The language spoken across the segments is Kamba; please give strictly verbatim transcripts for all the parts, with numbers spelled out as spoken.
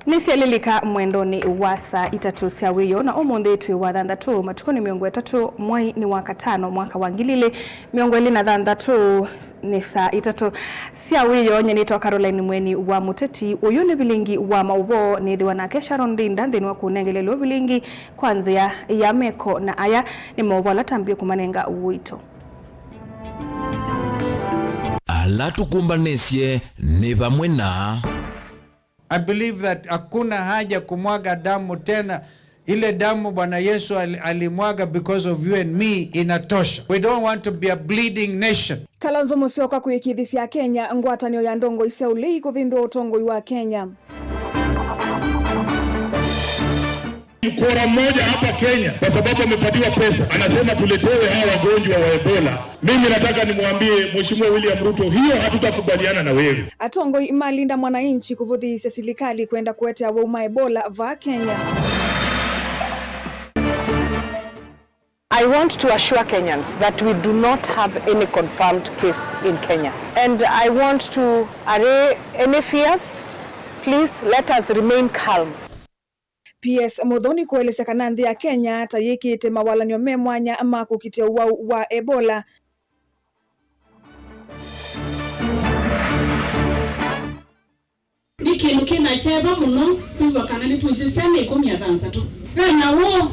Nĩsyalilika mwendonĩ wa saa itatũ sya wĩoo, na ũmũnthĩ twĩ wa thanthatũ, matukũ nĩ mĩongo ĩtatũ, mwai nĩ wa katano, mwaka wa ngili ilĩ mĩongo ĩlĩ na thanthatũ, nĩ saa itatũ sya wĩoo. Nyie nĩtawa Caroline Mweni wa Mũteti. Ũyũ nĩ vilingi wa maũvoo, nĩthĩwa nake Sharon Ndinda nthĩnĩ wa kũnengelelwa vilingi kwa nzĩa ya meko, na aya nĩ maũvoo ala tambie kũmanenga ũito. Ala tũkũmbanĩsye nĩ vamwe na. I believe that hakuna haja kumwaga damu tena. Ile damu Bwana Yesu ali-, alimwaga because of you and me inatosha. We don't want to be a bleeding nation. Kalonzo Musyoka kũĩkĩĩthya Akenya ngwatanĩo ya ndongoi sya ũlei kũvĩndũa ũtongoi wa Kenya. Mkora mmoja hapa Kenya kwa sababu amepatiwa pesa, anasema tuletewe hawa wagonjwa wa Ebola. Mimi nataka nimwambie Mheshimiwa William Ruto, hiyo hatutakubaliana na wewe. Atongoi malinda mwananchi kũvũthĩĩsya silikali kwenda kũetea wau ma Ebola vaa Kenya. I want to assure Kenyans that we do not have any confirmed case in Kenya. And I want to allay any fears. Please let us remain calm. P S Muthoni kũelesya kana nthĩ ya Kenya ta yĩkĩĩte mawalany'o me mwanya ma kũkitĩa ũwau wa Ebola. Nĩ kĩndũ kĩna kyeva mũno kwĩw'a kana nĩtwĩsĩ syana ĩkũmi na thanthatũ ve na woo,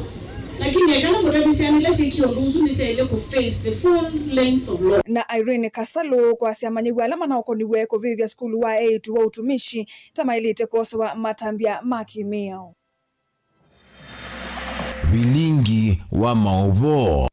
lakini ekana mũtavĩ syana ila syĩkie ũndũ ũsu nĩsyaĩle kũ face the full length of law. Na Irene Kasalu kwasya amanyĩw'a ala manaũkoniw'e kũvĩvya sukulu wa eĩtu wa ũtumishi ta maĩlĩte kwosewa matambya ma kĩmĩao. Vilingi wa maũvoo.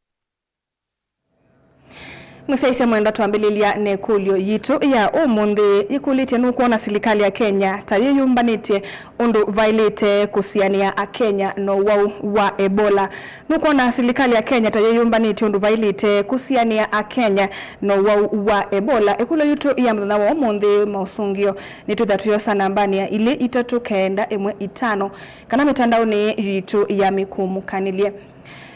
Mũsyaĩĩsya mwendwa, twambĩlĩlya na ĩkũlyo yitũ ya ũmũnthĩ yĩkũlĩtye, nũkwona silikalĩ ya Kenya ta yĩyũmbanĩtye ũndũ vaĩlĩte kũsianĩa Akenya na ũwau wa Ebola? Nũkwona silikalĩ ya Kenya ta yĩyũmbanĩtye ũndũ vaĩlĩte kũsianĩa Akenya na ũwau wa Ebola? Ĩkũlyo yitũ ya mũthenya wa ũmũnthĩ, maũsũngĩo, nĩtwĩtha tũyosa nambanĩ ya ilĩ itatũ kenda ĩmwe itano kana mĩtandaonĩ yitũ ya mĩkũmũkanĩlye.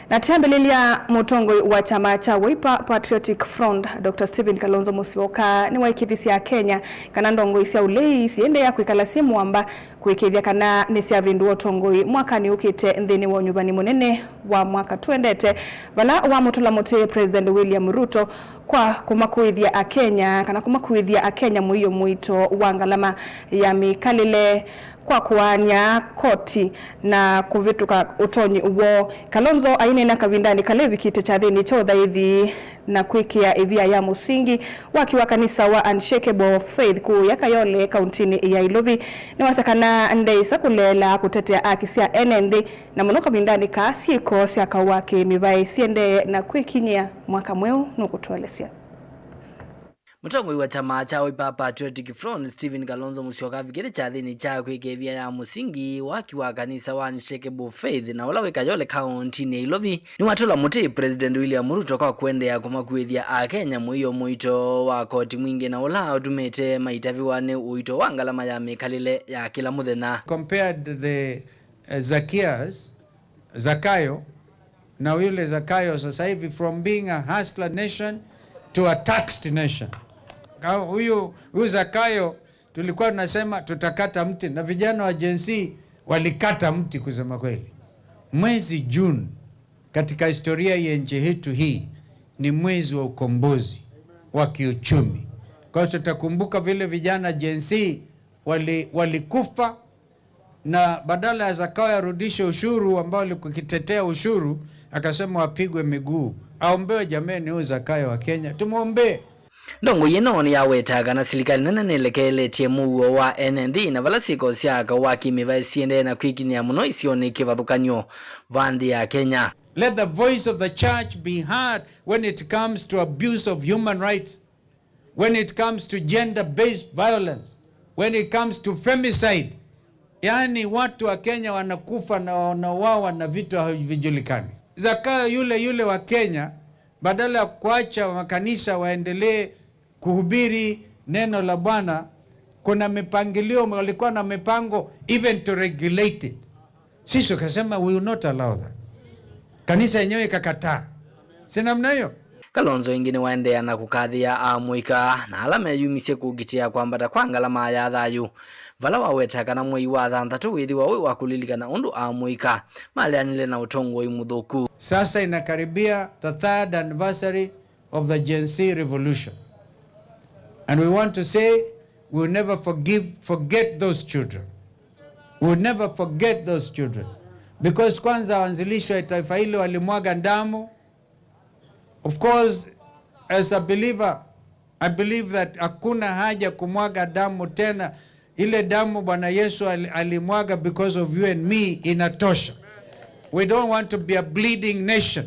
Na twambĩlĩlya, mũtongoi wa kyama kya Wiper Patriotic Front, Doctor Stephen Kalonzo Musyoka, nĩwaĩkĩĩthisye Akenya kana ndongoi sya ũlei siendeea kwĩkala syĩ mũamba kũĩkĩĩthya kana nĩsyavĩndũa ũtongoi mwakanĩ ũkĩte nthĩnĩ wa ũnyuvani mũnene wa mwaka tũendete, vala wamũtũla mũtĩ President William Ruto kwa kũmakũĩthya Akenya, kana kũmakuĩthya Akenya mũio mũito wa ngalama ya mĩkalĩle kwa kũaany'a koti na kũvĩtũka ũtonyi woo. Kalonzo aineena kavindanĩ kala evikĩte kyathĩnĩ kya ũthaithi na kwĩkĩa ĩvia ya mũsingi waki wa kanisa wa Unshakable Faith kũũya Kayole, kauntinĩ ya Ilovi, nĩwasya kana ndeĩsa kũleela kũtetea aki sya ene nthĩ, na mũno kavindanĩ kaa syĩko sya kaũ wa kĩ-mĩvaĩ siendee na kwĩkinyĩa mwaka mweũ. Nũkũtũelesya. Mũtongoi wa kyama kya Wiper Patriotic Front, Stephen Kalonzo Musyoka, avikĩte kyathĩnĩ kya kwĩkĩa ĩvia ya mũsingi waki wa kanisa wa Unshakable Faith na ũla wĩ Kayole, kauntinĩ ya Ilovi, nĩwatũla mũtĩ President William Ruto kwa kũendeea kũmakuĩthya Akenya mũio mũito wa koti mwingĩ na ũla ũtumĩte maitavĩwa nĩ ũito wa ngalama ya mĩkalĩle ya kĩla mũthenya. Compared the, uh, Zacchaeus, Zakayo, na yule Zakayo sasa hivi, from being a hustler nation to a taxed nation. Ka-, huyu, huyu Zakayo tulikuwa tunasema tutakata mti, na vijana wa Gen Z walikata mti kusema kweli. Mwezi June katika historia ya nchi yetu hii ni mwezi wa ukombozi wa kiuchumi. Kwa hiyo tutakumbuka vile vijana Gen Z wali-, walikufa na badala ya Zakayo arudishe ushuru ambao alikuwa akitetea ushuru, akasema wapigwe miguu. Aombewe jameni, huyu Zakayo wa Kenya, tumwombee. Ndongoi ĩno nĩyawetaa kana silikalĩ nene nĩlekeeletye mũuo wa ene nthĩ, na vala syĩko sya kaũ wa kĩ-mĩvaĩ siendee na kwĩkinyĩa mũno isionĩ kĩvathũkany'o va nthĩ ya Kenya. Let the voice of the church be heard when it comes to abuse of human rights. When it comes to gender-based violence, when it comes to femicide, yaani watu wa Kenya wanakufa na wanauawa na vitu havijulikani. Zakayo yule yule wa Kenya, badala ya kuacha makanisa waendelee kuhubiri neno la Bwana, kuna mipangilio, walikuwa na mipango even to regulate it. Sisi tukasema, "We will not allow that." Kanisa yenyewe ikakataa. Si namna hiyo? Kalonzo ĩngĩ nĩwaendeea na kũkathĩĩa amũika na ala meyumisye kũkitĩa kwambata kwa ngalama ya thayũ, vala waweta kana mwei wa thanthatũ wĩthĩwa wĩ wa kũlilikana ũndũ amũika maleanile na ũtongoi mũthũku. Sasa inakaribia the third anniversary of the Gen Z revolution. And we want to say we will never forgive, forget those children. We will never forget those children. Because kwanza waanzilishi wa taifa hili walimwaga damu. Of course, as a believer, I believe that hakuna haja kumwaga damu tena. Ile damu Bwana Yesu ali-, alimwaga because of you and me inatosha. We don't want to be a bleeding nation.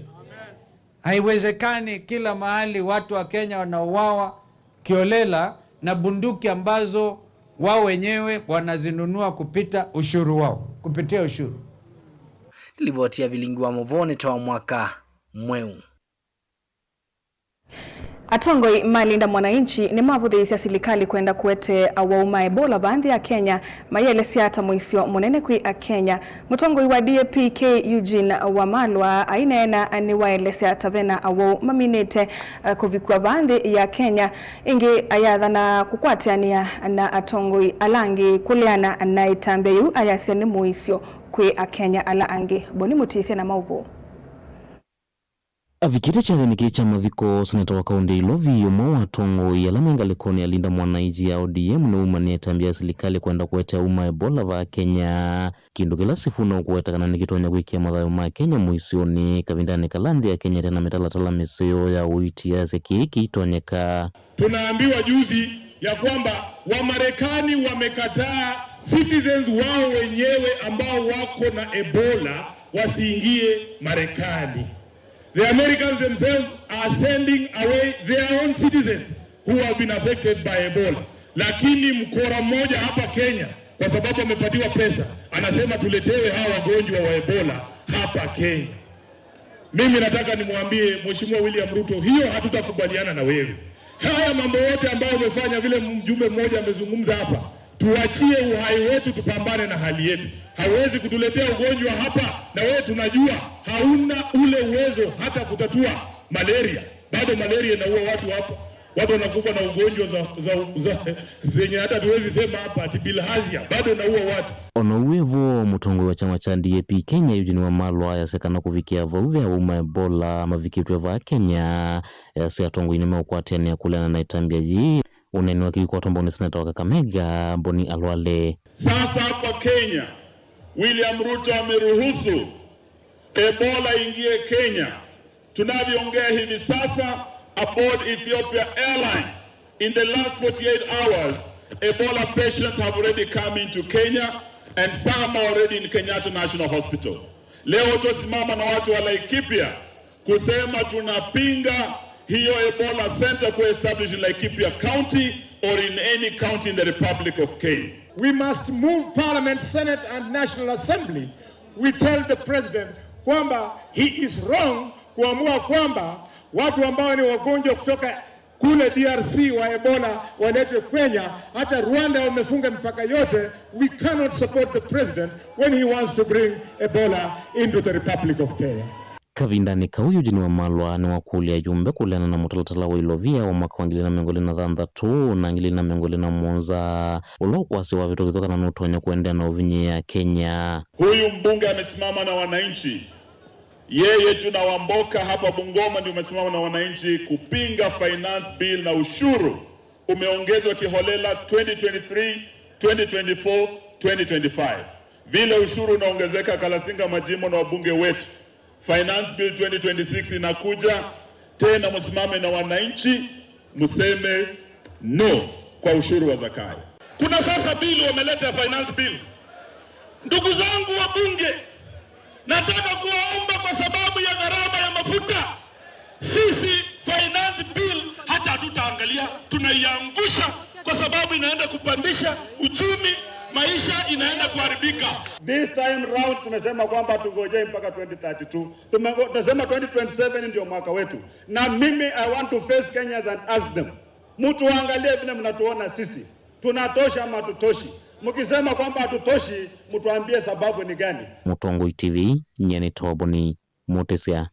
Haiwezekani kila mahali watu wa Kenya wanauawa kiolela na bunduki ambazo wao wenyewe wanazinunua kupita ushuru wao, kupitia ushuru. Livoti ya Vilingi wa Mũvoo nĩ Tom Mwaka Mweu. Atongoi ma Linda Mwananchi nĩmavũthĩĩsya silikalĩ kwenda kũete awau ma Ebola vaa nthĩ ya Kenya, mayĩelesya ta mũisyo mũnene kwĩ Akenya. Mũtongoi wa D A P K Eugene Wamalwa aineena nĩwaelesya ta vena awau maminĩte, eh, kũvikw'a vaa nthĩ ya Kenya. Ĩngĩ ayathana kũkwatĩanĩa na atongoi ala angĩ kũleana na ĩtambya yĩu ayasya nĩ mũisyo kwĩ Akenya ala angĩ. Boni Mũtĩsya na maũvoo. Avikĩte kyathĩnĩ kĩĩ kya mathiko, seneta wa kaũntĩ ya Ilovi, ũmwe wa atongoi ala me ngalĩkonĩ ya Linda Mwananchi ya O D M, nĩwaumanĩa ĩtambya ya silikalĩ kwenda kũete awau ma Ebola vaa Kenya, kĩndũ kĩla Sifuna ũkũweta kana nĩkĩtonya kwĩkĩa mathayũ ma Kenya mũisyonĩ, kavindanĩ kala nthĩ ya Kenya ĩte na mĩtalatala mĩseo ya ũiiti, asya kĩĩ kĩitonyeka. Tunaambiwa juzi ya kwamba Wamarekani wamekataa citizens wao wenyewe ambao wako na Ebola wasiingie Marekani. The Americans themselves are sending away their own citizens who have been affected by Ebola. Lakini mkora mmoja hapa Kenya, kwa sababu amepatiwa pesa, anasema tuletewe hawa wagonjwa wa Ebola hapa Kenya. Mimi nataka nimwambie Mheshimiwa William Ruto, hiyo hatutakubaliana na wewe. Haya mambo yote ambayo umefanya, vile mjumbe mmoja amezungumza hapa, tuachie uhai wetu, tupambane na hali yetu. Hauwezi kutuletea ugonjwa hapa, na wewe tunajua hauna ule uwezo hata kutatua malaria. Bado malaria inaua watu hapo. Watu wanakufa na ugonjwa za, za, za, zenye hata tuwezi sema hapa, ati bilharzia, bado inaua watu. Ona ũu wĩ vo, mũtongoi wa kyama kya D A P Kenya, Eugene Wamalwa, ayasya kana kũvikĩa vau ve awau ma Ebola mavikĩtw'e vaa Kenya, ayasya atongoi nĩmeũkwatĩanĩa kũleana na ĩtambya yĩĩ. Ũneeni wake ũikwatwa mbau nĩ seneta wa Kakamega, Boni Alwale. Sasa hapa Kenya, William Ruto ameruhusu Ebola ingie Kenya. Tunavyoongea hivi sasa, aboard Ethiopia Airlines, in the last forty-eight hours, Ebola patients have already come into Kenya and some are already in Kenyatta National Hospital. Leo tutasimama na watu wa Laikipia kusema tunapinga hiyo Ebola center kuestablish in Laikipia County or in any county in the Republic of Kenya. We must move Parliament, Senate and National Assembly. We tell the president kwamba he is wrong kuamua kwamba watu ambao ni wagonjwa kutoka kule D R C wa Ebola waletwe Kenya. Hata Rwanda wamefunga mipaka yote. We cannot support the president when he wants to bring Ebola into the Republic of Kenya. Kavindanĩ kau, Eugene Wamalwa nĩwakũlya ayumbe kũleana na mũtalatala wa ilovia wa mwaka wa ngili ilĩ na mĩongo ĩlĩ na thanthatũ na ngili ilĩ na mĩongo ĩlĩ na mũonza, ũla ũkwasya wavĩtũkĩthw'a kana nũtonya kũendeea na ũvinyĩĩa Kenya. Huyu mbunge amesimama na wananchi. Yeye tu na Wamboka hapa Bungoma ndio umesimama na wananchi kupinga finance bill na ushuru umeongezwa kiholela twenty twenty-three, twenty twenty-four, twenty twenty-five. Vile ushuru unaongezeka, Kalasinga, Majimbo na wabunge wetu, finance bill twenty twenty-six inakuja tena, msimame na wananchi, mseme no kwa ushuru wa Zakayo. Kuna sasa bill wameleta, finance bill. Ndugu zangu wabunge, nataka kuwaomba kwa sababu ya gharama ya mafuta, sisi finance bill hata hatutaangalia, tunaiangusha kwa sababu inaenda kupandisha uchumi, maisha inaenda kuharibika. This time round tumesema kwamba tungojee mpaka twenty thirty-two. Tumengo-, tumesema twenty twenty-seven ndio mwaka wetu. Na mimi, I want to face Kenyans and ask them, mtuangalie vile mnatuona sisi. Tunatosha ama hatutoshi? Mkisema kwamba hatutoshi, mtuambie sababu ni gani? Mũtongoi T V, nyie nĩ Toboni Mũtĩsya.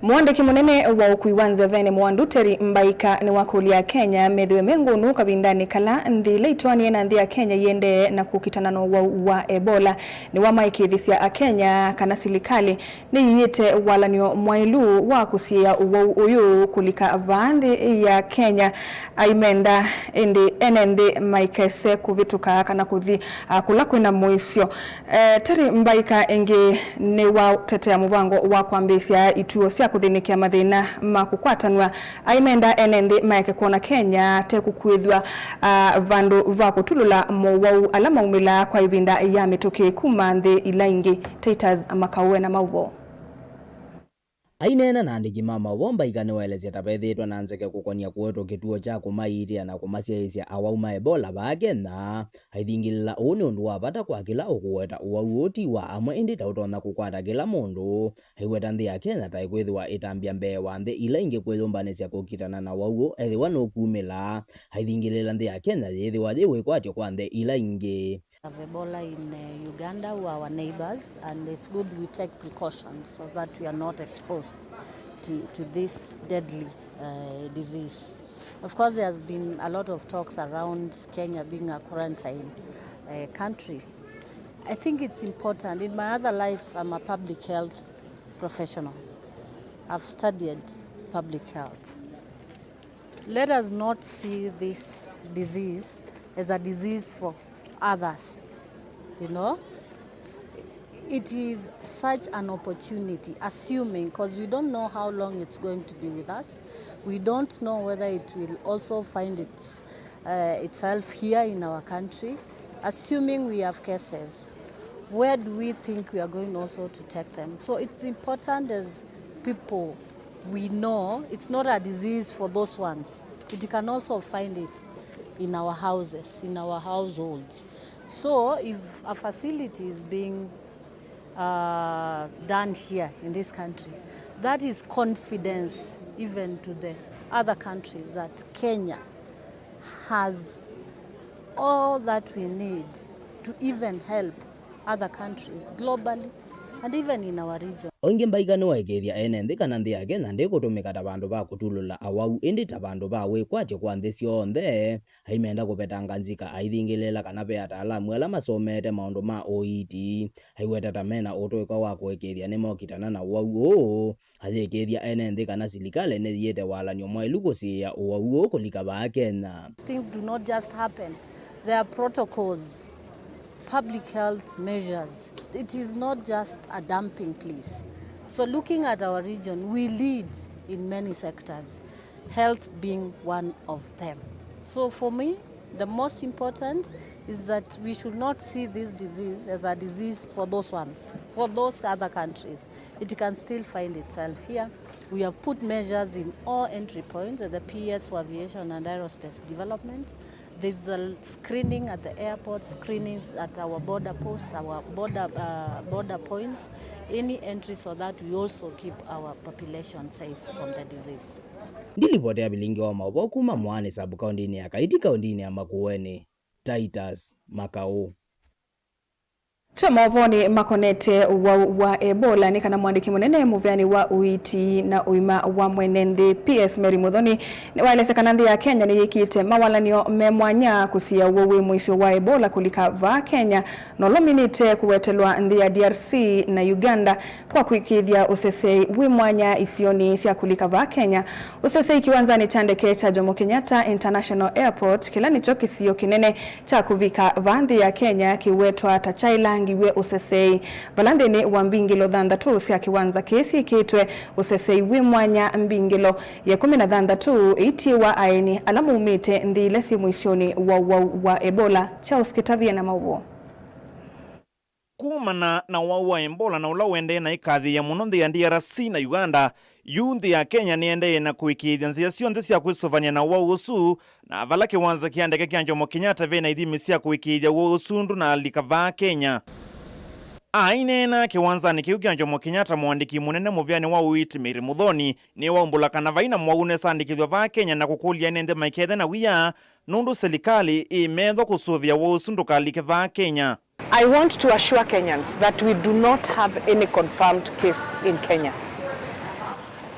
Mũandĩki mũnene wa ũkui wa nzeveni Mwandu Terry Mbaika nĩwakũlya Akenya methĩwe me ngũnũ kavindanĩ kala nthĩ ila itwaanie na nthĩ ya Kenya iendee na kũkitana na ũwau wa Ebola. Nĩwamaĩkĩĩthisya Akenya kana silikalĩ nĩyĩĩte walany'o mwaĩlu wa kũsiĩĩa ũwau ũyũ kũlika vaa nthĩ ya Kenya. Aimenda ĩndĩ ene nthĩ maikese kũvĩtũka kana kũthi, ah, kũla kwĩna mũisyo. Eh, Terry Mbaika ĩngĩ nĩwatetea mũvango wa kwambĩĩsya ituo sya kũthĩnĩkĩa mathĩna ma kũkwatanw'a. Aimenda ene nthĩ maeke kwona Kenya te kũkuĩthw'a, ah, vandũ va kũtulũla mowau ala maumĩlaa kwa ĩvinda ya mĩtũkĩ kuma nthĩ ila ingĩ. Titus Makaũ e na maũvoo. Aineena na andĩki ma maũvoo, Mbaika nĩwaelesya ta vethĩĩtwe na nzeke kũkonia kũetwa kĩtuo kya kũmaiitĩa na kũmasyaĩĩsya awau ma Ebola vaa Kenya. Aithingĩlĩla ũu nĩ ũndũ wa vata kwa kĩla ũkũweta ũwau ũũ ti wa amwe, ĩndĩ ta ũtonya kũkwata kĩla mũndũ. Aiweta nthĩ ya Kenya ta ĩkwĩthĩwa ĩtambya mbee wa nthĩ ila ingĩ kwĩyũmbanĩsya kũkitana na ũwau ũũ ethĩwa nũkumĩla. Aithingĩlĩla nthĩ ya Kenya yĩthĩwa yĩ wĩkwatyo kwa nthĩ ila ingĩ. Of Ebola in, uh, Uganda, who are our neighbors, and it's good we take precautions so that we are not exposed to, to this deadly, uh, disease. Of course, there has been a lot of talks around Kenya being a quarantine, uh, country. I think it's important. In my other life, I'm a public health professional. I've studied public health. Let us not see this disease as a disease for others, you know. It is such an opportunity, assuming, 'cause we don't know how long it's going to be with us. We don't know whether it will also find its, uh, itself here in our country. Assuming we have cases, where do we think we are going also to take them? So it's important as people we know it's not a disease for those ones. It can also find it in our houses, in our households. So if a facility is being, uh, done here in this country, that is confidence even to the other countries that Kenya has all that we need to even help other countries globally and even in our region. O ĩngĩ, Mbaika nĩwaĩkĩĩthya ene nthĩ kana nthĩ ya Kenya ndĩkũtũmĩka ta vandũ va kũtulũla awau, ĩndĩ ta vandũ va wĩkwatyo kwa nthĩ syonthe. Aimenda kũvetanga nzika, aithingĩlĩĩla kana ve ataalamu ala masomete maũndũ ma ũiiti. Aiweta ta mena ũtũĩka wa kũĩkĩĩthya nĩmokitana na ũwau ũũ. Ayĩkĩĩthya ene nthĩ kana silikalĩ nĩyĩĩte walany'o mwaĩlu kũsiĩĩa ũwau ũũ kũlika vaa Kenya. Things do not just happen. There are protocols, public health measures. It is not just a dumping place. So looking at our region, we lead in many sectors, health being one of them. So for me, the most important is that we should not see this disease as a disease for those ones, for those other countries. It can still find itself here. We have put measures in all entry points at the P S for aviation and aerospace development. There's a screening at the airport, screenings at our border posts, our border, uh, border points, any entry, so that we also keep our population safe from the disease. Ndilivoti ya vilingi wa maũvoo kuma Mwaani sub kaũndĩnĩ ya Kaiti kaũndĩnĩ ya Makueni, Titus Makaũ. Twĩ maũvoonĩ makonete ũwau wa Ebola, nĩ kana mwandĩki mũnene mũveani wa ũiiti na ũima wa mwene nthĩ, P S Mary Muthoni, nĩwaelesya kana nthĩ ya Kenya nĩyĩkĩte mawalan'yo me mwanya kũsiĩĩa ũwau wĩ mũisyo wa Ebola kũlika vaa Kenya, na ũla ũminĩte kũwetelwa nthĩ ya D R C na Uganda kwa kũĩkĩĩthya ũseseĩ wĩ mwanya isionĩ sya kũlika vaa Kenya. Ũseseĩ kĩwanzanĩ kya ndeke kya Jomo Kenyatta International Airport, kĩla nĩkyo kĩsio kĩnene kya kũvika vaa nthĩ ya Kenya, kĩwetwa ta kyaĩlangiw'e ũseseĩ, vala nthĩnĩ wa mbingĩlo thanthatũ sya kĩwanza kĩĩ syĩkĩtwe ũseseĩ wĩ mwanya, mbingĩlo ya ĩkũmi na thanthatũ ĩitiĩwa aeni ala maumĩte nthĩ ila syĩ mũisyonĩ wa ũwau wa Ebola. Charles Kĩtavie na maũvoo. Kumana na ũwau wa Ebola na ũla ũendee na ĩkathĩĩa mũno nthĩ ya D R C na Uganda, yu nthĩ ya Kenya nĩendee na kũĩkĩĩthya nzĩa syonthe sya kwĩsũvany'a na ũwau ũsu, na vala kĩwanza kya ndeke kya Jomo Kenyatta ve na ithimi sya kũĩkĩĩthya ũwau ũsu ndũnalika vaa Kenya. Aineena kĩwanzanĩ kĩu kya Jomo Kenyatta, mũandĩki mũnene mũveanĩ wa ũiiti Mary Muthoni nĩwaumbũla kana vai na mwau ũnesandĩkĩthw'a vaa Kenya na kũkũlya ene nthĩ maikethe na wia, nũndũ silikalĩ ĩ metho kũsũvĩa ũwau ũsu ndũkalike vaa Kenya. I want to assure Kenyans that we do not have any confirmed case in Kenya.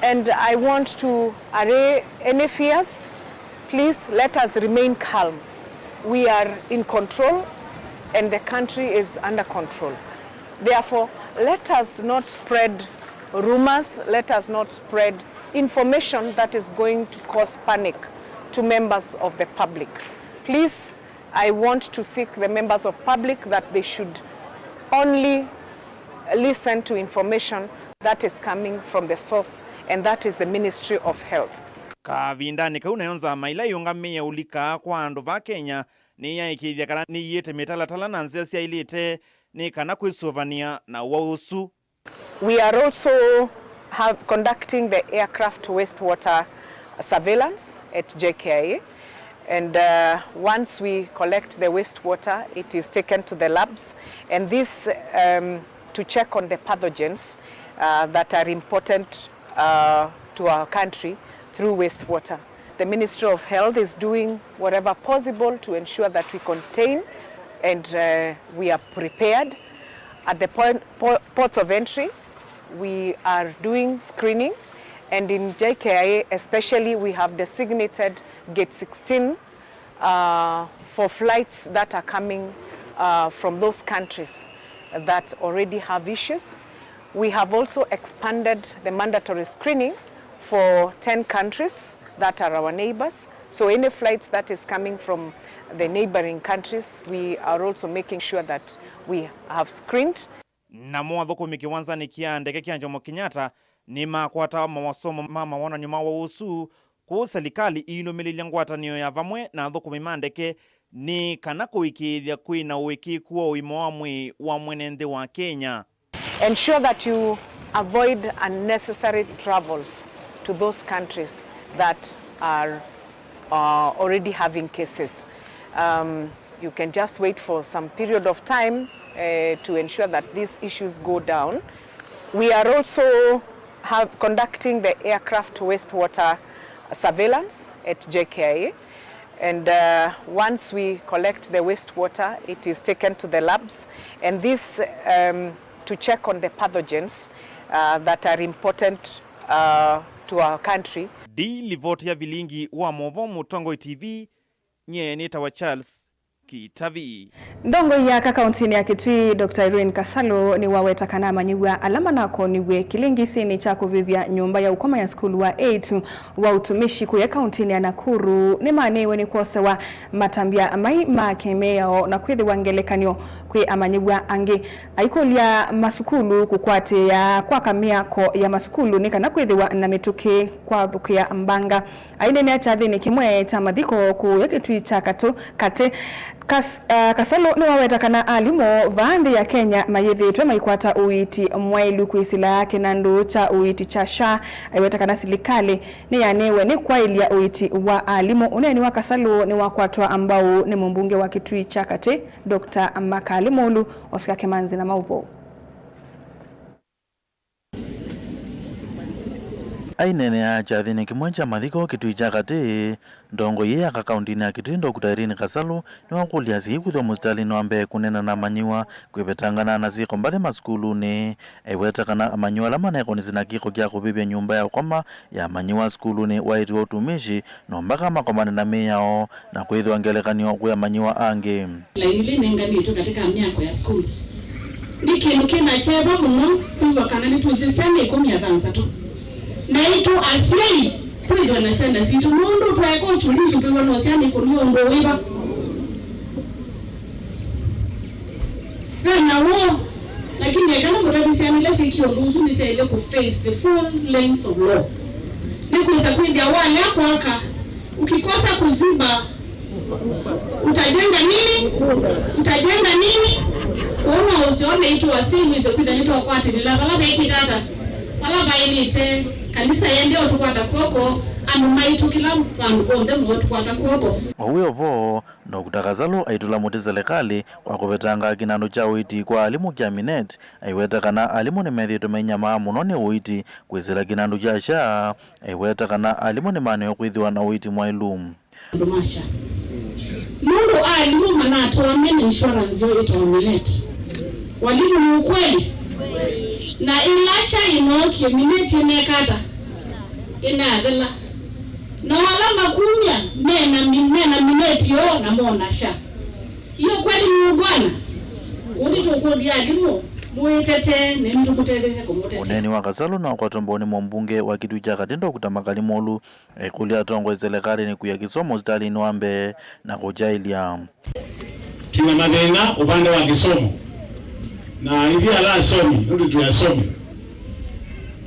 And I want to allay any fears. Please let us remain calm. We are in control and the country is under control. Therefore, let us not spread rumors, let us not spread information that is going to cause panic to members of the public. Please, I want to seek the members of public that they should only listen to information that is coming from the source, and that is the Ministry of Health. Kavindanĩ kau, nayo nzama ĩla ĩũngamĩe ũlika kwa andũ va Kenya nĩyaĩkĩĩthya kana nĩyiĩte mĩtalatala na nzĩa syaĩlĩte nĩ kana kwĩsũvania na ũwau ũsu. We are also have, conducting the aircraft wastewater surveillance at J K I A, and uh, once we collect the wastewater, it is taken to the labs, and this um, to check on the pathogens uh, that are important uh, to our country through wastewater. The Ministry of Health is doing whatever possible to ensure that we contain and uh, we are prepared. At the point, po- ports of entry, we are doing screening, and in J K I A especially, we have designated gate sixteen uh, for flights that are coming uh, from those countries that already have issues. We have also expanded the mandatory screening for ten countries that are our neighbors. So any flights that is coming from the neighboring countries, we are also making sure that we have screened. Namo athũkũmi kĩwanzanĩ kya ndeke kya Jomo Kenyatta nĩmakwata masomo ma mawonany'o ma ũwau ũsu, kũu silikalĩ iilũmĩlĩlya ngwatanĩo ya vamwe na athũkũmi ma ndeke nĩ kana kũĩkĩĩthya kwĩ na ũĩkĩĩku wa ũima wa mwĩĩ wa mwene nthĩ wa Kenya. Ensure that you avoid unnecessary travels to those countries that are uh, already having cases. Um, you can just wait for some period of time uh, to ensure that these issues go down. We are also have, conducting the aircraft wastewater surveillance at J K I A, and uh, once we collect the wastewater, it is taken to the labs, and this um, to check on the pathogens uh, that are important uh, to our country. Ndi livoti ya vilingi wa movoo Mũtongoi T V, nyie nĩtawa Charles Kitavi. Nthongoi ya aka kauntinĩ ya Kitui, Doctor Irene Kasalu, nĩwaweta kana amanyĩw'a ala manakoniw'e kĩlĩngĩsĩnĩ kya kũvĩvya nyũmba ya ũkoma ya sukulu wa eight wa utumishi kũya kauntinĩ ya Nakuru nĩmanĩiwe nĩ kwosewa matambya mai ma kĩmĩao na kwĩthĩwa ngelekany'o kwĩ amanyĩw'a angĩ. Aikũlya masukulu kũkwatĩĩa kwaka mĩako ya masukulu nĩ kana kwĩthĩwa na mĩtũkĩ kwathũkĩa mbanga. Aineenea kyathĩnĩ kĩmwe kya mathiko kũya Kitui kya Katũ, Katĩ, Kas-, uh, Kasalu nĩwaweta kana alimũ vaa nthĩ ya Kenya mayĩthĩĩtwe maikwata ũiiti mwaĩlu kwĩsĩla kĩnandũ kya ũiiti kya SHA. Aiweta kana silikalĩ nĩyanĩwe nĩ kwaĩlya ũiiti wa alimũ. Ũneeni wa Kasalu nĩwakwatwa mbau nĩ mũmbunge wa Kitui kya Katĩ, Doctor Makali Mulu. Oscar Kemanzi na maũvoo. Aineenea kyathĩnĩ kĩmwe kya mathiko Kitui kya Katĩ, ndongoi ya aka kauntinĩ ya Kitui, Doctor Irene Kasalu, nĩwakũlya asyai kwĩthwa mũsitalĩnĩ wa mbee kũneena na amanyĩw'a kwĩvetangana na syĩko mbathi masukulunĩ. Aiweta kana amanyĩw'a ala manekonĩsye na kĩko kya kũvĩvya nyũmba ya ũkoma ya amanyĩw'a sukulunĩ wa eight wa utumishi no mbaka makomane na mĩao na kwĩthĩwa ngelekany'o kwĩ amanyĩw'a angĩ. Laini ĩla ĩnenganĩtwe katĩ ka myako ya sukulu nĩ kĩndũ kĩ na kyeva mũno kwĩw'a kana nĩtwĩsĩ syana ĩkũmi na thanthatũ naitũ asyai twĩthwa na syana sitũ. Nũndũ twaeka ũchunguzi twĩw'a no syana ikũmi ũndũ wĩva ve na woo, lakini ekana mũtavĩ syana ila syĩkie ũndũ ũsu nĩsyaĩle kũ face the full length of law. Nĩkwĩsa kwĩthĩa walea kwaka, ukikosa kuziba utajenga nini? Utajenga nini? Ũu no ũseo naitũ asyai mwĩse kwĩtha nĩtwakwatĩlĩla vala vekĩte ata, vala vaĩlĩte. Kanisa yende ũtũkwata kw'oko, andũ maitũ kĩla vandũ vonthe mootũkwata kw'oko. O wĩ o vo, Doctor Kasalu aitũla mũtĩ selekalĩ kwa kũvetanga kĩnandũ kya ũiiti kwa alimũ kya Minet. Aiweta kana alimũ nĩmethĩĩtwe mainyamaa mũno nĩ ũiiti kwĩsĩla kĩnandũ kya SHA. Aiweta kana alimũ nĩmanĩwe kwĩthĩwa na ũiiti mwaĩlu. Andũ ma SHA. Nũndũ alimũ manatwawa mena insurance yoo ĩtawa Minet. Walimu, ni ukweli? Na ĩla SHA ĩnookie, Minet ĩneka ata? Ĩnathela. Na ala makumya mena mi-, mena mineti yoo na mona sha. Hiyo kweli ni ungwana? Ũndũ tũkũlya alimũ, mwĩtetee, na nĩtũkũtetheesya kũmũtetea. Ũneeni wa Kasalu na ũkwatwa mbau nĩ mũmbunge wa Kitui kya Katĩ, Doctor Makali Mulu, ekũlya atongoi serikalĩnĩ kwia kĩsomo ũsitalĩnĩ wa mbee na kũkyaĩlya. Twĩna mathĩna ũvande wa kĩsomo, na ithyĩ ala asomi, nũndũ twĩ asomi,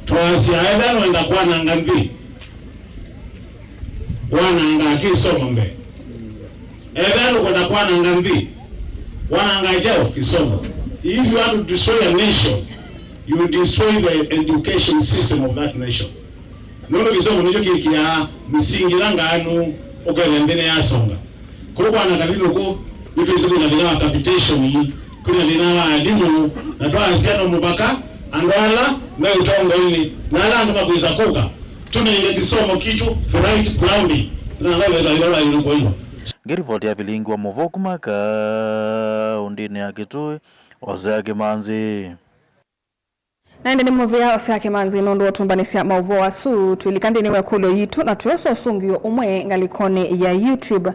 twasya, etha nũenda kwananga nthĩ, wanangaa kĩsomo mbee. Etha nũkwenda kwananga nthĩ, wanangaa kyaũ? Kĩsomo. If you want to destroy a nation, you destroy the education system of that nation. Nũndũ kĩsomo nĩkyo kĩkĩaa mĩsingi ĩla ngaanu ũkethĩa nthĩ nĩyasonga. Kũu kwana Kathilu kũ, nĩtwĩsĩ kwĩna thĩna wa capitation, kwĩna thĩna wa alimũ, na twaasya no mũvaka andũ ala me ũtongoinĩ na ala angĩ makwĩsa kũka, tũnenge kĩsomo kitũ the right grounding, na ngai wetha ĩla waĩlũ kũinwa. Ngĩ ripoti ya vilingi wa mũvoo kuma kaũndĩnĩ ya Kitui, Osea Kĩmanzi. Na ĩndĩ nĩ mũvea Osea Kĩmanzi nũndũ wa ũtũmbanĩsya maũvoo asu. Twĩlika nthĩnĩ wa ĩkũlyo yitũ na twĩosa ũsũngĩo ũmwe ngalĩkonĩ ya YouTube.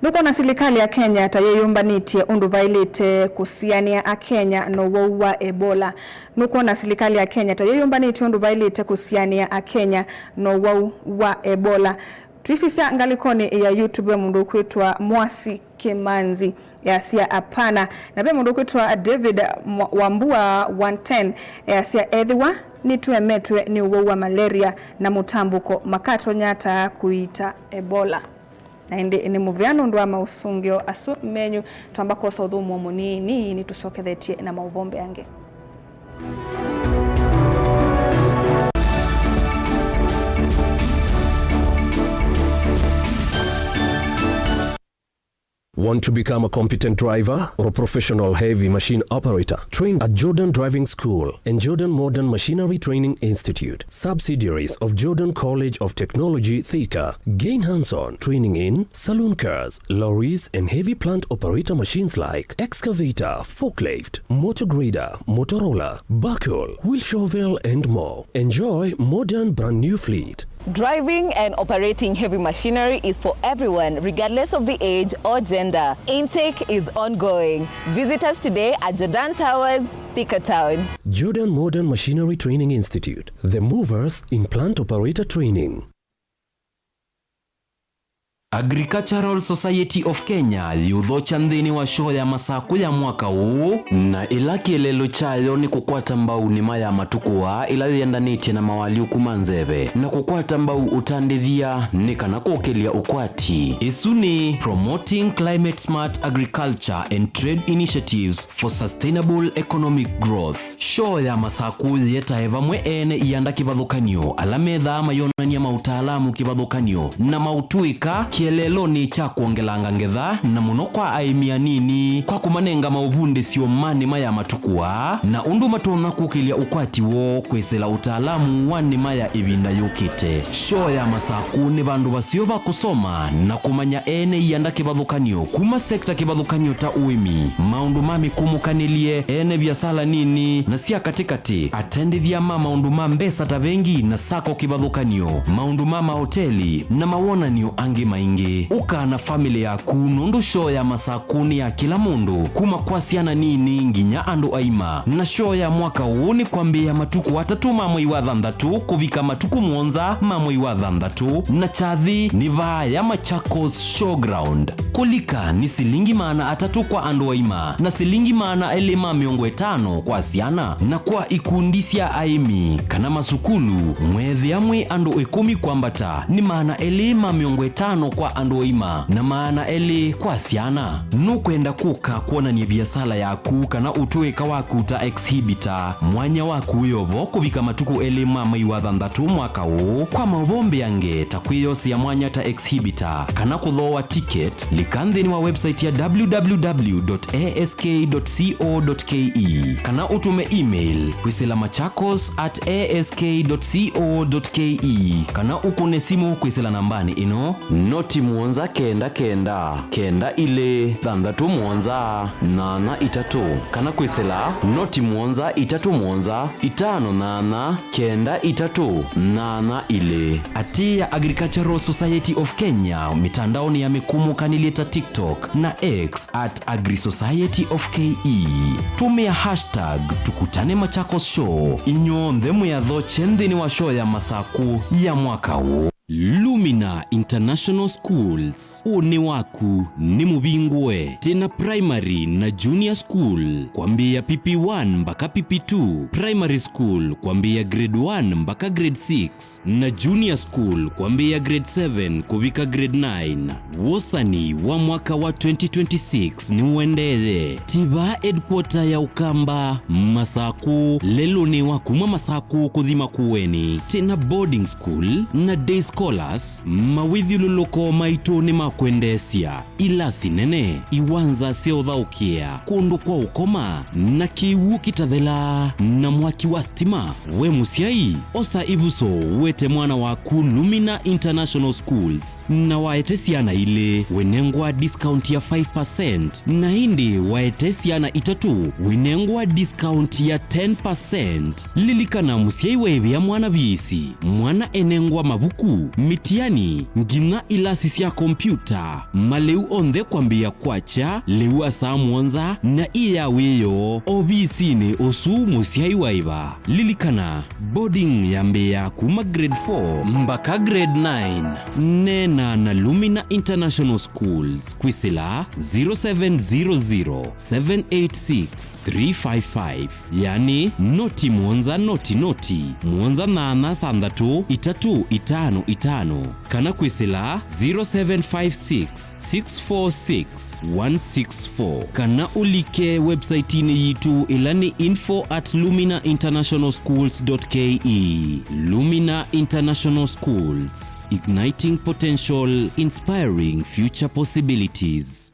Nũkwona silikalĩ ya Kenya ta yĩyũmbanĩtye ũndũ vaĩlĩte kũsianĩa Akenya na ũwau wa Ebola? Nũkwona silikalĩ ya Kenya ta yĩyũmbanĩtye ũndũ vaĩlĩte kũsianĩa Akenya na ũwau wa Ebola? Twĩsisya ngalĩkonĩ ya YouTube ve mũndũ ũkwĩtwa Mwasi Kĩmanzi easya, "Apana." Na ve mũndũ ũkwĩtwa David Mwa-, Wambua one ten easya, "Ethĩwa nĩtũemetwe nĩ ũwau wa malaria na mũtambũko, makatonya ata kũiita Ebola?" Na ĩndĩ nĩ mũvea nũndũ wa maũsũngĩo asu menyu. Twamba kwosa ũthũmũo mũnini, nĩtũsyokethetye na maũvoo mbeange. Want to become a competent driver or a professional heavy machine operator? Train at Jordan Driving School and Jordan Modern Machinery Training Institute, subsidiaries of Jordan College of Technology, Thika. Gain hands-on training in saloon cars, lorries, and heavy plant operator machines like excavator, forklift, motor grader, motor roller, backhoe, wheel shovel, and more. Enjoy modern brand new fleet. Driving and operating heavy machinery is for everyone, regardless of the age or gender. Intake is ongoing. Visit us today at Jordan Towers, Thika Town. Jordan Modern Machinery Training Institute, the movers in plant operator training. Agricultural Society of Kenya yĩũthokya nthĩnĩ wa shoo ya Masakũ ya mwaka ũũ, na ĩla kĩeleelo kyayo nĩ kũkwata mbau nĩma ya matukũ aa ĩla yĩendanĩtye na mawalyũku ma nzeve, na kũkwata mbau ũtandĩthya nĩ kana kũkĩlya ũkwati. Ĩsu nĩ Promoting Climate Smart Agriculture and Trade Initiatives for Sustainable Economic Growth. Shoo ya Masakũ yĩetae vamwe ene ianda kĩvathũkany'o ala methaa mayonany'a maũtaalamu kĩvathũkany'o na maũtũĩka kĩeleelonĩ kya kwongelanga ngetha, na mũno kwa aĩmi anini, kwa kũmanenga maũvundĩsyo ma nĩma ya matukũ aa na ũndũ matonya kũkĩlya ũkwati woo kwĩsĩla ũtaalamu wa nĩma ya ĩvinda yũkĩte. Shoo ya Masakũ nĩ vandũ vaseo va kũsoma na kũmanya ene ianda kĩvathũkany'o kuma sekta kĩvathũkany'o ta ũĩmi, maũndũ ma mĩkũmũkanĩlye, ene viasala nini na sya katĩkatĩ, atendĩthya ma maũndũ ma mbesa ta vengi na sako kĩvathũkany'o, maũndũ ma maoteli, na mawonany'o angĩ maingĩ. Ũka na famĩlĩ yaku, nũndũ shoo ya Masakũ nĩ ya kĩla mũndũ, kuma kwa syana nini nginya andũ aima. Na shoo ya mwaka ũũ nĩ kwambĩĩa matukũ atatũ ma mwei wa thanthatũ kũvika matukũ mũonza ma mwei wa thanthatũ, na kyathĩ nĩ vaa ya Machakos Showground. Kũlika nĩ silingi maana atatũ kwa andũ aima na silingi maana elĩ ma mĩongo ĩtano kwa syana, na kwa ikundi sya aĩmi kana masukulu, mweethĩa mwĩ andũ ĩkũmi kwambata, nĩ maana elĩ ma mĩongo ĩtano kwa andũ aima na maana elĩ kwa syana. Nũkwenda kũka kwonany'a viasala yaku kana ũtũĩka waku ta exhibitor? Mwanya waku wĩ o vo kũvika matukũ elĩ ma mwei wa thanthatũ mwaka ũũ. Kwa maũvoo mbeange ta kwĩyosea mwanya ta exhibitor kana kũthooa ticket, lika nthĩnĩ wa website ya www dot ask dot co dot ke kana ũtũme email kwĩsĩla machakos at ask dot co dot ke kana ũkũne simũ kwĩsĩla nambanĩ ĩno, not Noti mũonza kenda kenda, kenda ilĩ, thanthatũ mũonza, nyanya itatũ, kana kwĩsĩla noti mũonza itatũ mũonza, itano nyanya, kenda itatũ, nyanya ilĩ. Atĩĩa Agricultural Society of Kenya mĩtandaonĩ ya mĩkũmũkanĩlye ta TikTok na X at Agri Society of K E. Tũmĩa hashtag Tukutane Machakos Show. Inyw'onthe mwĩathokye nthĩnĩ wa show ya Masakũ ya mwaka ũũ. Lumina International Schools, ũnĩ waku nĩ mũvingũe. Twĩna primary na junior school kwambĩĩa P P one mbaka P P two, primary school kwambĩĩa grade one mbaka grade six, na junior school kwambĩĩa grade seven kũvika grade nine. Wosani wa mwaka wa twenty twenty-six nĩũendeeye. Tiva headquarter ya Ũkamba, Masakũ, lelũnĩ wa kuma Masakũ kũthi Makueni. Twĩna boarding school na day scholars, mawĩthyũlũlũko maitũ nĩ ma kwendeesya. Ilasi nene, iwanza sya ũthaũkĩa, kũndũ kwa ũkoma, na kĩw'ũ kĩtathelaa, na mwaki wa stima. We mũsyai, osa ĩvuso wete mwana waku Lumina International Schools, na waete syana ilĩ, wĩnengwa discount ya five percent, na ĩndĩ waete syana itatũ, wĩnengwa discount ya ten percent. Lilikana, mũsyai waĩvĩa mwana viisi, mwana enengwa mavuku, mĩtiani, nginya ilasi sya kompyuta, malĩu onthe kwambĩĩa kwakya lĩu wa saa mũonza na ĩ ya wĩoo ovisinĩ ũsu mũsyai waĩva. Lilikana, boarding yambĩĩaa kuma grade four mbaka grade nine. Neena na Lumina International Schools kwĩsĩla zero seven zero zero, seven eight six, three five five. Yani, noti mũonza noti noti, mũonza nyanya thanthatũ, itatũ itano itano, kana kwĩsĩla zero seven five six, six four six, one six four, kana ũlike website-inĩ yitũ ĩla nĩ info at lumina international schools dot K E. Lumina International Schools, igniting potential, inspiring future possibilities.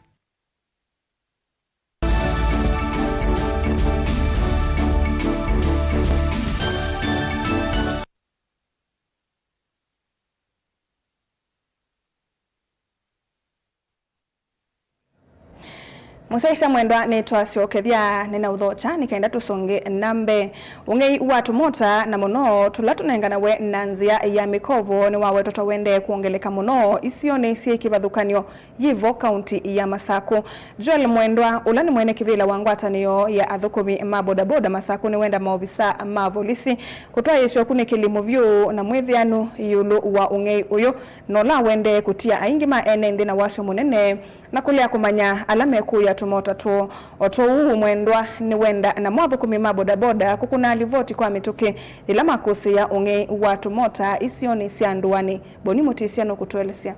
Mũsyaĩĩsya mwendwa, nĩtwasyokethya nĩnaũthokya nĩ kenda tũsonge na mbee. Ũng'ei wa tũmota, na mũno tũla tũnenganawe na nzĩa ya mĩkovo, nĩwawetetwe ũendee kwongeleka mũno isionĩ syĩ kĩvathũkany'o yĩ vo kaunti ya Masakũ. Joel Mwendwa, ũla nĩ mwene kĩvĩla wa ngwatanĩo ya athũkũmi ma bodaboda Masakũ, nĩwenda maovisa ma volisi kũtwaĩĩsya ũkunĩkĩli mũvyũ na mwĩthĩanu ĩũlũ wa ũng'ei ũyũ, na ũla wendee kũtia aingĩ ma ene nthĩ na wasyo mũnene na kũlea kũmanya ala mekũĩa tũmota twoo. O to ũu, Mwendwa nĩwenda namo athũkũmi ma bodaboda kũkũna livoti kwa mĩtũkĩ yĩla makũsĩĩa ũng'ei wa tũmota isionĩ sya ndũanĩ. Boni Mũtĩsya nũkũtũelesya.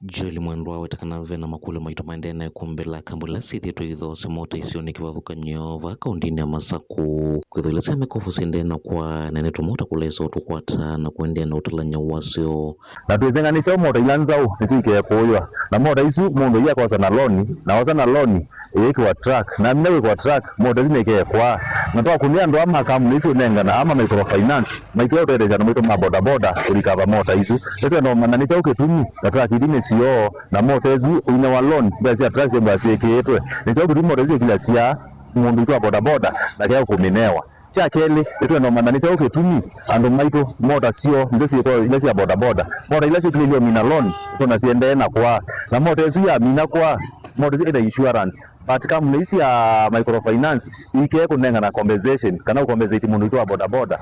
Joel Mwendwa aweta kana ve na makũlyo maito maendee na ĩkũmbĩ la kambuni ila syĩthĩĩtwe ithoosya mota isionĩ kĩvathũkany'o vaa kaũndĩnĩ ya Masakũ. Kwĩthwa ila sya mĩkovo syendee na kwaa, na nĩ tũmota kũla ĩsoo tũkwata na kũendeea na ũtalany'o wasyo. Na twĩseng'a nĩ kyaũ mota ila nzaũ nĩsyo ikekũũywa, na mota isu mũndũ aiakosa na loni, na osa na loni, ĩyĩkĩwa truck, na amina kwĩkwa truck, mota isu nĩikekwaa. Na twakũnĩa andũ aa ma kambuni isu ũnengana ama microfinance, maikĩa ũtetheesya andũ maitũ ma bodaboda kũlikava mota isu. Nĩtwenda ũmanya nĩ kyaũ kĩtumi na truck ithi nĩ syoo, na mota isu ũinewa loan, mbesa sya truck syĩmbaa syĩkĩĩtwe. Nĩ kyaũ kĩtumi mota isu syĩkĩlasya mũndũ witũ wa bodaboda na kea kũmĩnewa. Kya kelĩ, nĩtwenda ũmanya nĩ kyaũ kĩtumi andũ maitũ mota syoo nĩsyo syĩkwa ila sya bodaboda. Mota ila syĩkĩlĩlye ũmina loan, tona siendee na kwaa. Na mota ĩsu yamina kwaa, mota ĩsu ĩna insurance. But kambuni ii sya microfinance ikee kũnengana compensation kana kũcompensate mũndũ witũ wa bodaboda.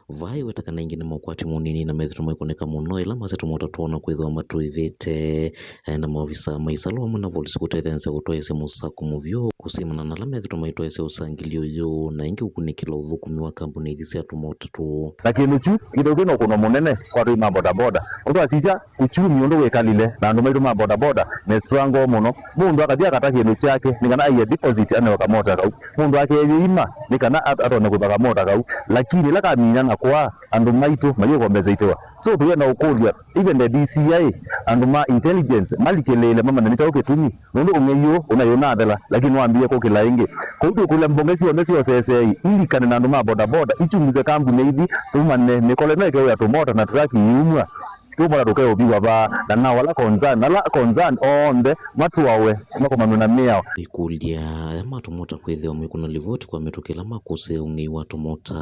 Vaa ĩweta kana aingĩ nĩ mokwati mũnini na methĩtwe maikũnĩka mũno ĩla masya tũmota twoo na kwĩthĩwa matũĩvĩte. Na maovisa ma ĩsalũ vamwe na volisi kũtetheesya kũtwaĩĩsya mũsako mũvyũ kũsimana na ala methĩtwe maitwaĩĩsya ũsangĩli ũyũ, na ĩngĩ kũkunĩkĩla ũthũkũmi wa kambuni ithi sya tũmota tũũ. Na kĩndũ kyu kĩtheu kĩna ũkũno mũnene kwa atũi ma bodaboda. Ũndũ wasisya uchumi ũndũ wĩkalile, na andũ maitũ ma bodaboda me struggle mũno. Mũndũ akathi akata kĩndũ kyake nĩ kana aie deposit anewe kamota kau. Mũndũ akeyĩima nĩ kana at-, atonya kũĩva kamota kau. Lakini ĩla kamina na kwaa, andũ maitũ mayũkombeseitewa. So tũyenda ũkũlya, even the D C I, andũ ma intelligence malikĩlĩĩle mamanye nĩ kyaũ kĩtumi, nũndũ ũng'ei ũũ ũnaĩ ũnathela, lakini wambĩĩe kũkĩla ĩngĩ. Kwoou twĩkũlya mbonge syonthe sya ũseseei ilikane na andũ ma bodaboda, ichunguze kambuni ithi, tũmanye mĩkole ĩno ĩkeũya tũmota na truck iumw'a. Tũmona tũkeũviwa vaa, na nao ala concern, ala concern onthe matwawe, makomanwe na mĩao. Ĩkũlya, aya ma Tomota kwĩthĩwa maikw'a livoti kwa mĩtũkĩ ĩla makũsĩe ũng'ei wa Tomota.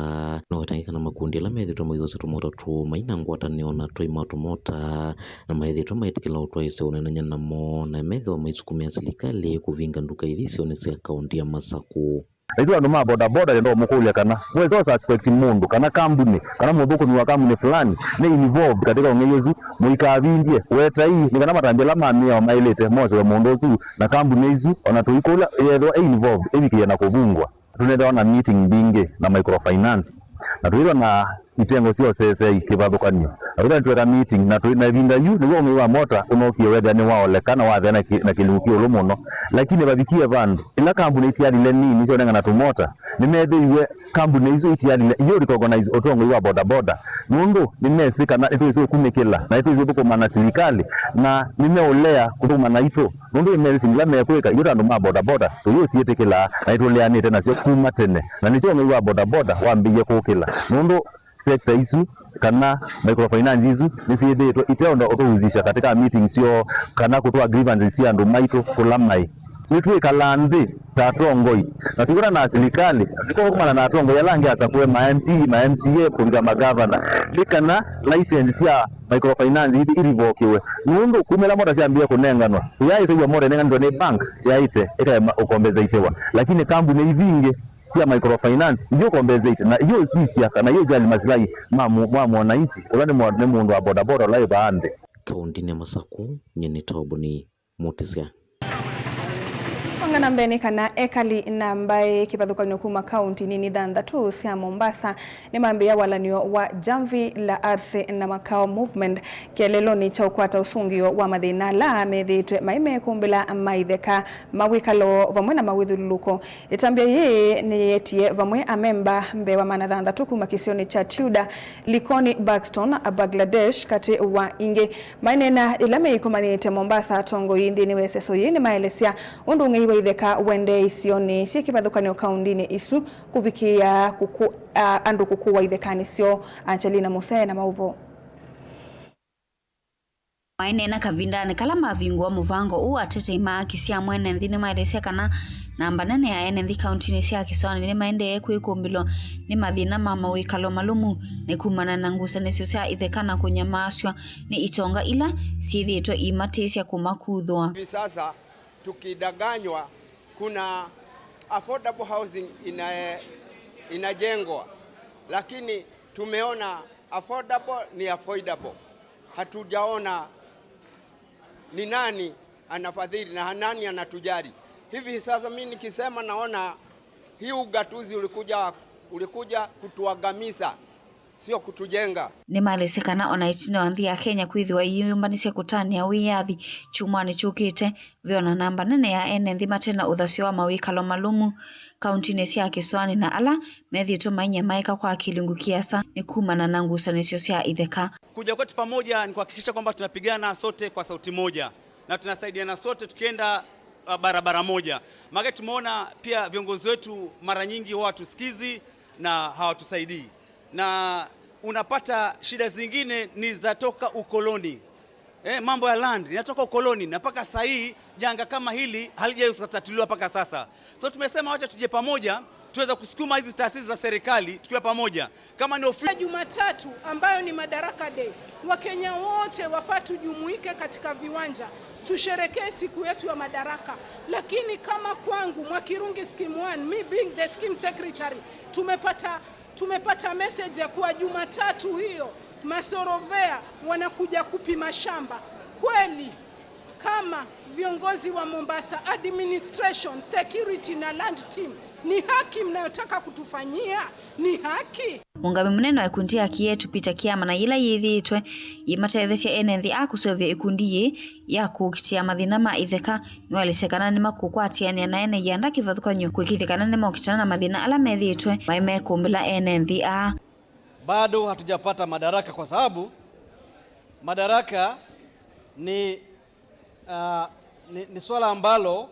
No wetangĩka na makundi ala methĩĩtwe maithosya Tomota tũũ mai na ngwatanĩo na atwai ma Tomota, na methĩĩtwe maitĩkĩla ũtwaĩĩsya ũneenany'a namo, na methĩwa maisukumĩa silikalĩ kũvinga nduka ithi isionĩ sya kaũnti ya Masakũ. Na ithuĩ andũ ma bodaboda, nĩenda ũmũkũlya kana wesa ũsuspect mũndũ, kana kambuni, kana mũthũkũmi wa kambuni fulani nĩ involved katika ũng'ei ũsu, mũikavindye, wetai, nĩ kana matambya ala ma mĩao maĩlĩte mosewe mũndũ ũsu na kambuni isu, ona tũikũlya yethĩwa ĩ involved, ĩvikĩe na kũvungwa. Tũnethĩwa na meeting mbingĩ na microfinance, na tũithwa na itengo sya ũseseai kĩvathũkany'o. Na wĩthĩa nĩtweka meeting, na tũi na ĩvinda yu, nĩw'o ũng'ei wa mota ũnookie wethĩa nĩwaoleka na wathea na kĩ-, na kĩlungu kĩũlũ mũno. Lakini vavikie vandũ, ila kambuni itialile nini syaũnengana tũmota, nĩmethĩiwe kambuni isu itialile iyo recognize ũtongoi wa bodaboda, nũndũ nĩmesĩ kana nĩtwĩsĩ ũkunĩkĩla, na nĩtwĩsĩ ũthũkũma na silikalĩ, na nĩmeũlea kũthũkũma naitũ. Nũndũ nĩmesĩ syĩndũ ila mekwĩka, ithyĩ ta andũ ma bodaboda tũyũsyĩtĩkĩlaa na nĩtũleanĩte nasyo kuma tene, na nĩkyo ũng'ei wa bodaboda wambĩie kũkĩla, nũndũ sector isu kana microfinance isu nĩsyĩthĩĩtwe iteũnda ũtũhusisha katika meetings syoo kana kũtwaa grievances sya andũ maitũ kũla maĩ. Nĩtwĩkalaa nthĩ ta atongoi na tũikwatana na silikalĩ, tũkathũkũmana na atongoi ala angĩ asakũe, ma M P, ma M C A, kũvika magavana, nĩ kana license sya microfinance ithi irivokiwe, nũndũ kuma ĩla mota syambĩĩe kũnenganwa, yaĩ ĩsew'a mota ĩnenganĩtwe nĩ bank yaĩte ĩkaema ũkombesaitiwa, lakini kambuni ithi ingĩ sya microfinance iyo ũkombesate na iyo ũsisya kana iyo ũjali masilahi ma mu-, ma mwananchi ũla nĩ mwa-, nĩ mũndũ wa bodaboda ũla wĩ vaa nthĩ. Kaũntinĩ ya Masakũ, nyie nĩ Toboni Mũtĩsya. Twongana mbee nĩ kana ekali na mbaĩ kĩvathũkany'o kuma kaũnti nini thanthatũ sya Mombasa nĩmambĩĩa walanĩo wa Jamvi la Ardhi na Makao Movement kĩeleelonĩ kya ũkwata ũsũngĩo wa mathĩna ala methĩĩtwe maimekũmbĩla ma itheka, mawĩkalo vamwe na mawĩthyũlũlũko. Ĩtambya yĩĩ nĩyeetie vamwe amemba mbee wa maana thanthatũ kuma kĩsionĩ kya Tudor, Likoni, Buxton, Bangladesh, katĩ wa ingĩ. Maineena ĩla meikomanĩte Mombasa, atongoi nthĩnĩ wa ĩseso yĩĩ nĩmaelesya ũndũ ũng'ei wa itheka ũendee isionĩ syĩ kĩvathũkany'o kaũntinĩ isu kũvikĩĩa kũkũ-, a, andũ kũkũwa ithekanĩ syoo. Angelina Musee na maũvoo. Maineena kavindanĩ kala mavingũa mũvango ũũ, atetei ma haki sya mwene nthĩ nĩmaelesya kana namba nene ya ene nthĩ kaũntinĩ sya kĩsoanĩ nĩmaendee kwĩkũmbĩlwa nĩ mathĩna ma mawĩkalo malũmu nĩ kumana na ngusanĩsyo sya itheka na kũnyamaasw'a nĩ itonga ila syĩthĩĩtwe iimatĩĩsya kũmakuthũa. Hivi sasa tukidanganywa, kuna affordable housing ina-, inajengwa, lakini tumeona affordable ni affordable. Hatujaona ni nani anafadhili na nani anatujali. Hivi sasa mimi nikisema, naona hii ugatuzi ulikuja, ulikuja kutuangamiza, sio kutujenga. Nĩmaelesya kana ona ĩtina wa nthĩ ya Kenya kwĩthĩwa iyĩyũmbanĩsya kũtanĩa wĩyathi kyumwanĩ kyũkĩte, ve ona namba nene ya ene nthĩ mate na ũthasyo wa mawĩkalo malũmu kaũntinĩ sya kĩsoanĩ na ala methĩĩtwe mainyamaĩka kwa kĩlungu kĩasa nĩ kumana na ngusanĩsyo sya itheka. Kuja kwetu pamoja ni kuhakikisha kwamba tunapigana sote kwa sauti moja na tunasaidiana sote tukienda, uh, barabara moja. Maana tumeona pia viongozi wetu mara nyingi huwa hawatusikizi na hawatusaidii. Na unapata shida zingine ni za toka ukoloni. Eh, mambo ya land inatoka ukoloni na mpaka saa hii janga kama hili halijawahi kutatuliwa mpaka sasa. So tumesema wacha tuje pamoja, tuweze kusukuma hizi taasisi za serikali tukiwa pamoja. Kama ni ofisi Jumatatu ambayo ni Madaraka Day, Wakenya wote wafaa tujumuike katika viwanja, tusherekee siku yetu ya Madaraka. Lakini kama kwangu, Mwakirungi Scheme one, me being the scheme secretary, tumepata, tumepata message ya kuwa Jumatatu hiyo masorovea wanakuja kupima shamba. Kweli, kama viongozi wa Mombasa, administration, security na land team, ni haki mnayotaka kutufanyia? Ni haki? Mũũngamĩi mũnene wa ĩkundi ya Kĩyetu, Peter Kiama, na yĩla yĩthĩĩtwe yĩmatetheesya ene nthĩ a kũseũvya ĩkundi yĩĩ ya kũkitĩa mathĩna ma itheka, nĩwaelesya kana nĩmakũkwatĩanĩa na ene ianda kĩvathũkany'o kũĩkĩĩthya kana nĩmokitana na mathĩna ala methĩĩtwe maĩ mekũmbĩla ene nthĩ aa. Bado hatujapata madaraka kwa sababu madaraka ni, ah, ni, ni swala ambalo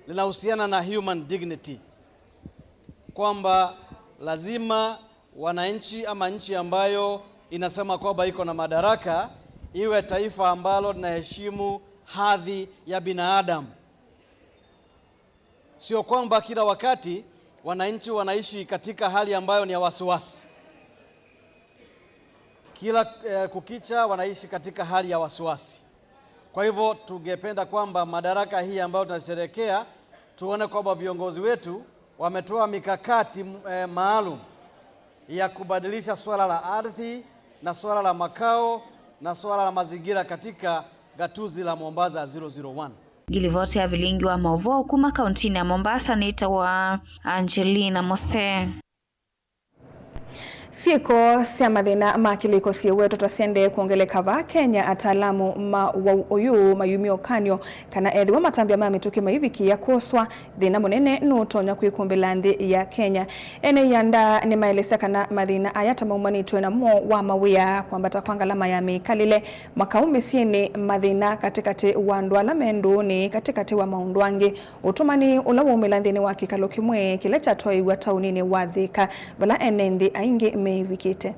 linahusiana na human dignity, kwamba lazima wananchi ama nchi ambayo inasema kwamba iko na madaraka iwe taifa ambalo linaheshimu hadhi ya binadamu. Sio kwamba kila wakati wananchi wanaishi katika hali ambayo ni ya wasiwasi. Kila, eh, kukicha wanaishi katika hali ya wasiwasi. Kwa hivyo tungependa kwamba madaraka hii ambayo tunasherehekea, tuone kwamba viongozi wetu wametoa mikakati, eh, maalum ya kubadilisha swala la ardhi na swala la makao na swala la mazingira katika gatuzi la Mombasa zero zero one. Ngilivoti ya vilingi wa mauvoo kuma kauntinĩ ya Mombasa nĩtawa Angelina Mose. Syĩko sya mathĩna ma kĩlĩko syĩwetwa ta syendee kwongeleka vaa Kenya, ataalamu ma ũwau ũyũ mayumya ũkany'o kana ethĩwa matambya ma mĩtũkĩ maivikĩĩa kwoswa, thĩna mũnene nũtonya kwĩkũmbĩla nthĩ ya Kenya. Ene ianda nĩmaelesya kana mathĩna aya ta maumanĩtw'e na mũo wa mawĩa, kwambata kwa ngalama ya mĩkalĩle, makaũ mĩsyĩnĩ, mathĩna katĩkatĩ wa andũ ala me ndũũnĩ, katĩkatĩ wa maũndũ angĩ. Ũtũmani ũla waumĩla nthĩnĩ wa kĩkalo kĩmwe kĩla kyatwaĩiw'a taũninĩ wa Thika, vala ene nthĩ aingĩ meĩvikĩte.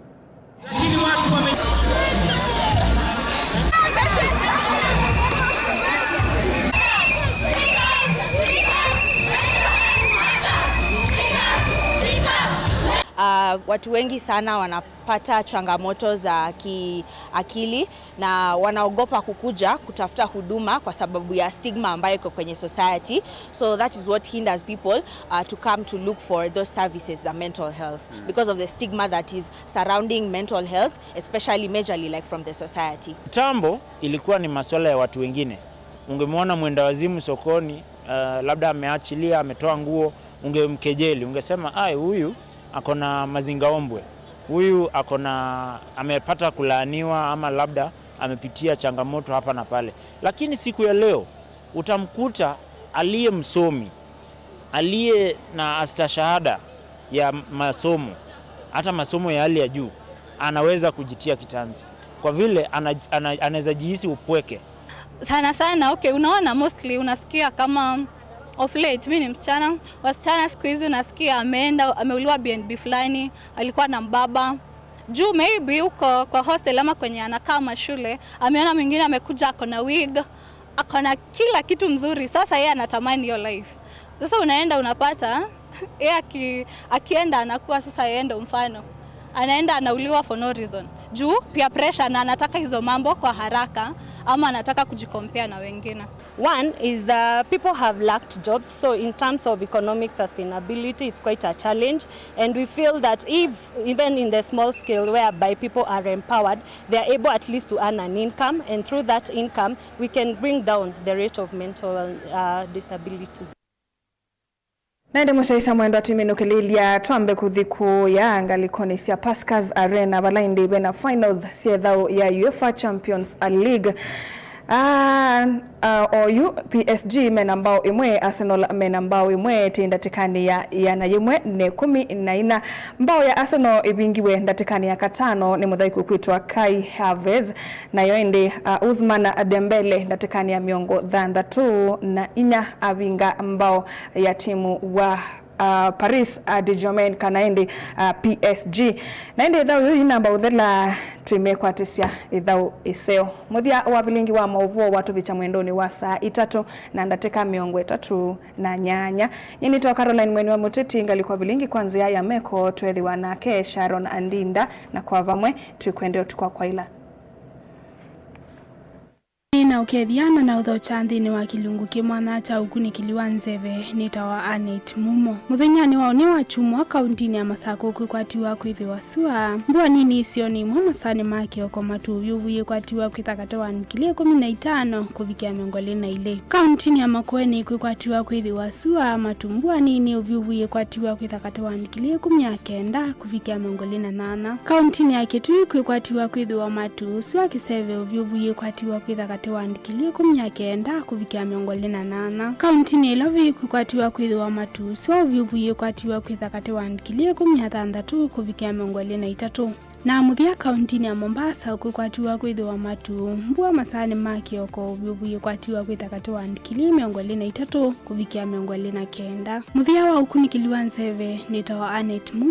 Ah, watu wengi sana wanapata changamoto za kiakili na wanaogopa kukuja kutafuta huduma kwa sababu ya stigma ambayo iko kwenye society. So that is what hinders people, uh, to come to look for those services za mental health, mm, because of the stigma that is surrounding mental health, especially majorly, like, from the society. Kitambo ilikuwa ni masuala ya watu wengine. Ungemwona mwenda wazimu sokoni, uh, labda ameachilia, ametoa nguo, ungemkejeli, ungesema, "Ai, huyu ako na mazingaombwe, huyu ako na, amepata kulaaniwa ama labda amepitia changamoto hapa na pale." Lakini siku ya leo utamkuta aliye msomi, aliye na astashahada ya masomo, hata masomo ya hali ya juu, anaweza kujitia kitanzi kwa vile ana-, ana-, anaweza jihisi upweke. Sana sana, okay, unaona, mostly unasikia kama of late, mi ni msichana, wasichana siku hizi unasikia ameenda, ameuliwa B N B fulani, alikuwa na mbaba. Juu maybe huko kwa hostel ama kwenye anakaa mashule, ameona mwingine amekuja ako na wig, ako na kila kitu mzuri. Sasa yeye anatamani hiyo life. Sasa unaenda unapata, yeye aki-, akienda anakuwa sasa yeye ndo mfano. Anaenda anauliwa for no reason. Juu peer pressure na anataka hizo mambo kwa haraka ama anataka kujicompare na wengine. One is the people have lacked jobs, so in terms of economic sustainability, it's quite a challenge, and we feel that if, even in the small scale whereby people are empowered, they are able at least to earn an income, and through that income, we can bring down the rate of mental, uh, disabilities. Na ĩndĩ mũsyaĩĩsya mwendwa, tũiminũkĩlĩĩlya twambe kũthi kũya ngalĩkonĩ sya Puskas Arena, vala ĩndĩ ve na finals sya ĩthaũ ya UEFA Champions League. Ah, ah, oyu P S G mena mbao ĩmwe, Arsenal mena mbao ĩmwe, tĩ ndatĩkanĩ ya ĩana yĩmwe na ĩkũmi na ina. Mbao ya Arsenal ĩvingiwe ndatĩkanĩ ya katano nĩ mũthaĩki ũkwĩtwa Kai Havertz, nayo ĩndĩ, ah, Ousmane Dembele ndatĩkanĩ ya mĩongo thanthatũ na inya avinga mbao ya timu wa, ah, Paris, ah, Saint-Germain, kana ĩndĩ, ah, P S G. Na ĩndĩ ĩthaũ yĩu yĩnamba ũthela, twĩmekwatĩsya ĩthaũ ĩseo. Mũthya wa vilingi wa maũvoo watũvikya mwendonĩ wa saa itatũ na ndatĩka mĩongo ĩtatũ na nyanya. Nyie nĩtawa Caroline Mweni wa Mũteti, ngalĩko vilingi kwa nzĩa ya meko, tweethĩwa nake Sharon Andinda, na kwa vamwe twĩkwendea ũtukũ wa kwaĩla. Nĩ na ũkethya na na ũthokya nthĩnĩ wa kĩlungu kĩ mwanya kya ũkunĩkĩli wa nzeve. Nĩtawa Annet Mumo. Mũthenyanĩ wa ũnĩ wa kyumwa, kauntinĩ ya Masakũ kwĩkwatiwa kwĩthĩwa sua. Mbua nini isionĩ imwe masaanĩ ma kĩoko, matu ũvyũvu yĩkwatiwa kwĩtha katĩ wa ngili ĩkũmi na itano kũvikĩa mĩongo ĩlĩ na ilĩ. Kauntinĩ ya Makueni kwĩkwatiwa kwĩthĩwa sua, matu mbua nini ũvyũvu yĩkwatiwa kwĩtha katĩ wa ngili ĩkũmi na kenda kũvikĩa mĩongo ĩlĩ na nana. Kauntinĩ ya Kitui kwĩkwatiwa kwĩthĩwa matu, sua kĩseve ũvyũvu yĩkwatiwa kwĩtha katĩ wa ngili ĩkũmi na kenda kũvikĩa mĩongo ĩlĩ na nana. Kauntinĩ ya Ilovi kwĩkwatiwa kwĩthĩwa matu, sua ũvyũvu yĩkwatiwa kwĩtha katĩ wa ngili ĩkũmi na thanthatũ kũvikĩa mĩongo ĩlĩ na itatũ. Na mũthya kauntinĩ ya Mombasa kwĩkwatiwa kwĩthĩwa matu, mbua masaanĩ ma kĩoko, ũvyũvu yĩkwatiwa kwĩtha katĩ wa ngili mĩongo ĩlĩ na itatũ kũvikĩa mĩongo ĩlĩ na kenda. Mũthya wa ũkunĩkĩli wa nzeve, nĩtawa Annet Mumo.